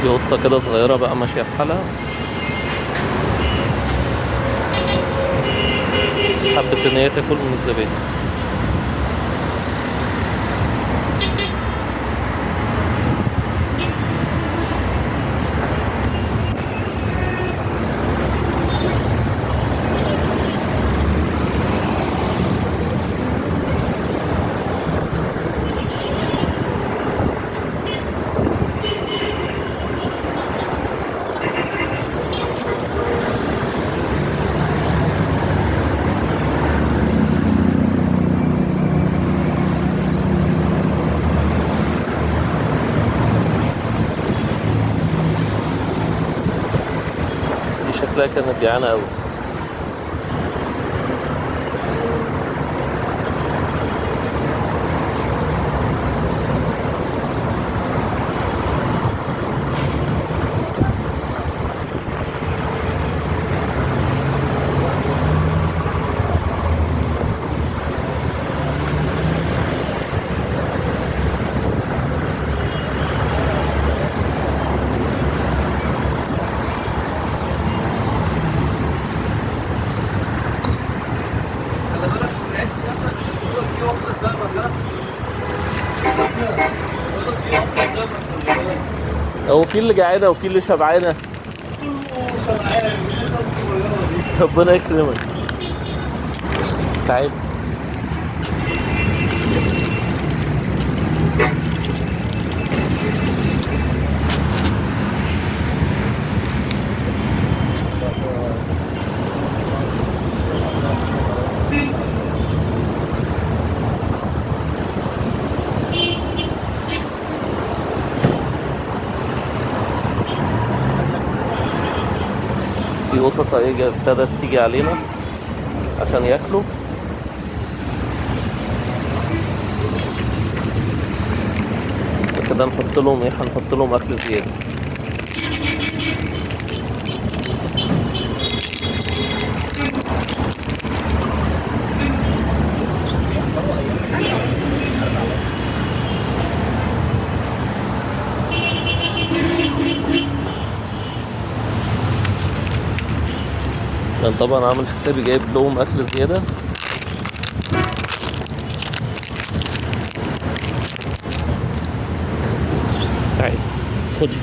دي قطة كده صغيرة بقى ماشية في حالها، حبت إن هي تاكل من الزبادي. دي شكلها كانت جعانة أوي. خلي بالك العيش نفسك بيقول لك في واحدة سمك، ها؟ بيقول لك في واحدة سمك، خلي بالك. هو في اللي جعانة وفي اللي شبعانة. كله شبعان، ايه الناس الصغيرة دي؟ ربنا يكرمك. تعال. في قطط اهي ابتدت تيجي علينا عشان ياكلوا. كده نحط لهم ايه؟ هنحط لهم اكل زياده. انا طبعا عامل حسابي جايب لهم اكل زياده. تعالي خدي.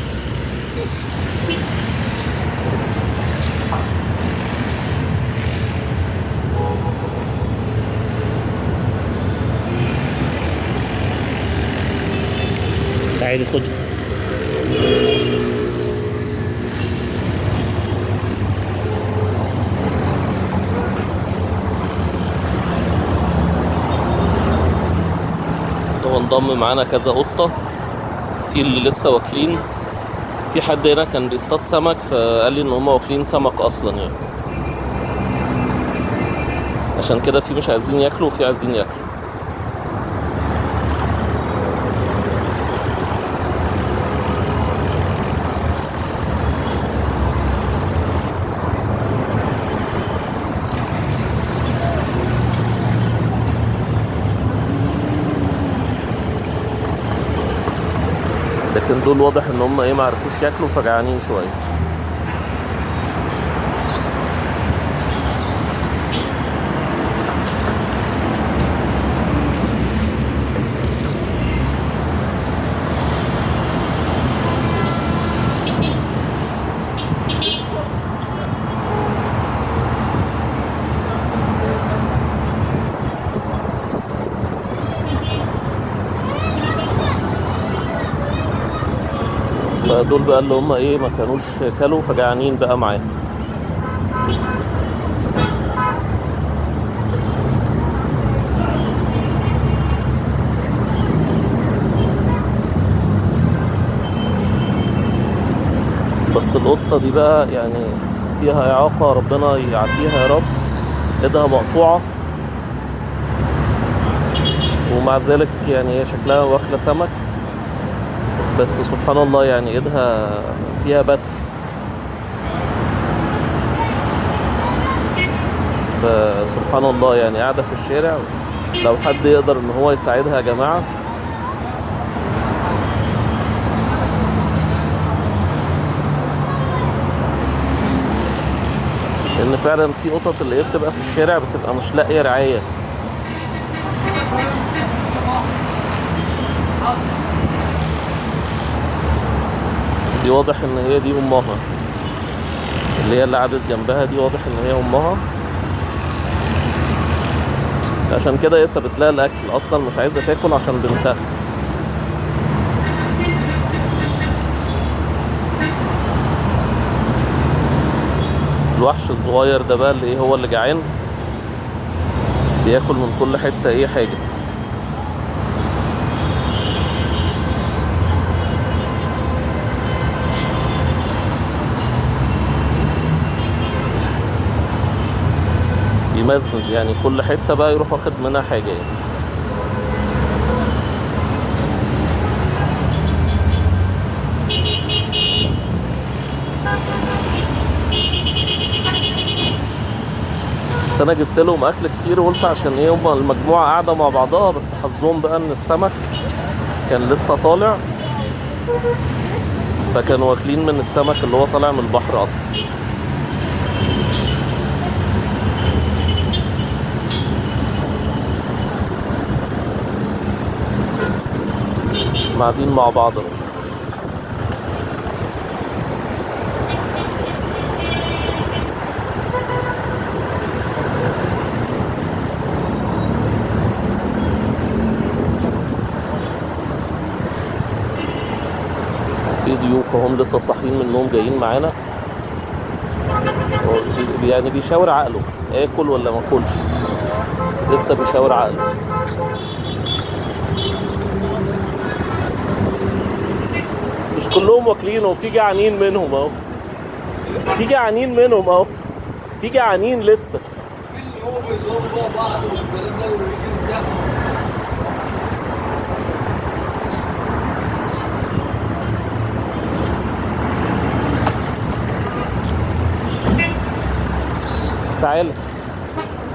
تعالي خدي. هو انضم معانا كذا قطة، في اللي لسه واكلين، في حد هنا كان بيصطاد سمك فقال لي ان هما واكلين سمك اصلا يعني، عشان كده في مش عايزين ياكلوا وفي عايزين ياكلوا. لكن دول واضح ان هم ايه، ما عرفوش ياكلوا فجعانين شويه. فدول بقى اللي هم ايه، ما كانوش كلوا فجعانين بقى معاه. بس القطة دي بقى يعني فيها إعاقة، ربنا يعافيها يا رب، ايدها مقطوعة، ومع ذلك يعني هي شكلها واكلة سمك، بس سبحان الله يعني ايدها فيها بتر. فسبحان الله يعني قاعدة في الشارع، لو حد يقدر ان هو يساعدها يا جماعة. لان فعلا في قطط اللي هي بتبقى في الشارع بتبقى مش لاقيه رعاية. دي واضح ان هي دي امها، اللي هي اللي قعدت جنبها دي واضح ان هي امها، عشان كده هي سابت لها الاكل اصلا، مش عايزه تاكل عشان بنتها. الوحش الصغير ده بقى اللي ايه، هو اللي جعان بياكل من كل حتة ايه حاجة. بيمزمز يعني كل حتة بقى يروح واخد منها حاجة يعني. بس انا جبت لهم اكل كتير وقلت عشان ايه هما المجموعة قاعدة مع بعضها، بس حظهم بقى ان السمك كان لسه طالع، فكانوا واكلين من السمك اللي هو طالع من البحر اصلا. قاعدين مع بعض اهو. في ضيوف اهم لسه صاحيين من النوم جايين معانا، هو يعني بيشاور عقله اكل ولا ما اكلش، لسه بيشاور عقله. مش كلهم واكلين، وفي جعانين منهم اهو، في جعانين منهم اهو، في جعانين لسه. في اللي هو بيضربوا بقى بعض والكلام ده ويجي بتاع. تعالى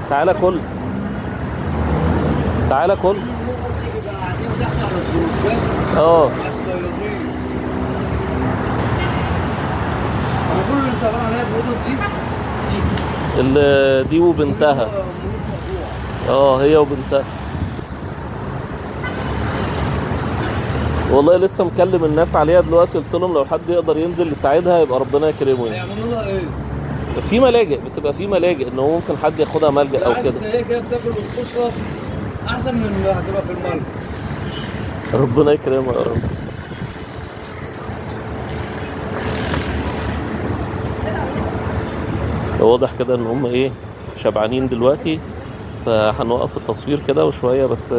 تعالى كل، تعالى كل. قاعدين تحت على الجروبات مع الصيادين. انا كل اللي صعبان عليا في القطط دي اللي دي وبنتها. موت مقطوع. هي وبنتها. والله لسه مكلم الناس عليها دلوقتي، قلت لهم لو حد يقدر ينزل يساعدها يبقى ربنا يكرمه يعني. هيعملوا لها ايه؟ في ملاجئ، بتبقى في ملاجئ ان هو ممكن حد ياخدها ملجأ او عايز كده. ان هي كده بتاكل وبتشرب احسن من اللي هتبقى في الملجأ. ربنا يكرمها يا رب. بس. واضح كده ان هم ايه شبعانين دلوقتي، فهنوقف التصوير كده وشوية بس.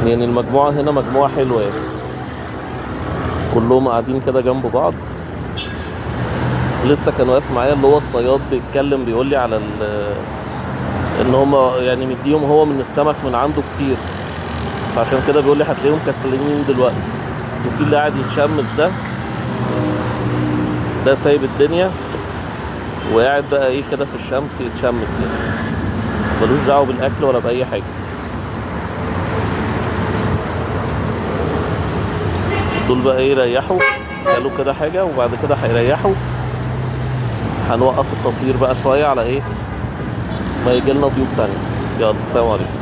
يعني المجموعة هنا مجموعة حلوة يعني، كلهم قاعدين كده جنب بعض. لسه كان واقف معايا اللي هو الصياد بيتكلم بيقول لي على ان هم يعني مديهم هو من السمك من عنده كتير، فعشان كده بيقول لي هتلاقيهم كسلانين دلوقتي. وفي اللي قاعد يتشمس ده سايب الدنيا وقاعد بقى ايه كده في الشمس يتشمس يعني، ملوش دعوه بالاكل ولا باي حاجة. دول بقى ايه ريحوا، قالوا كده حاجة وبعد كده هيريحوا. هنوقف التصوير بقى شوية على ايه ما يجي لنا ضيوف تانية. يلا سلام عليكم.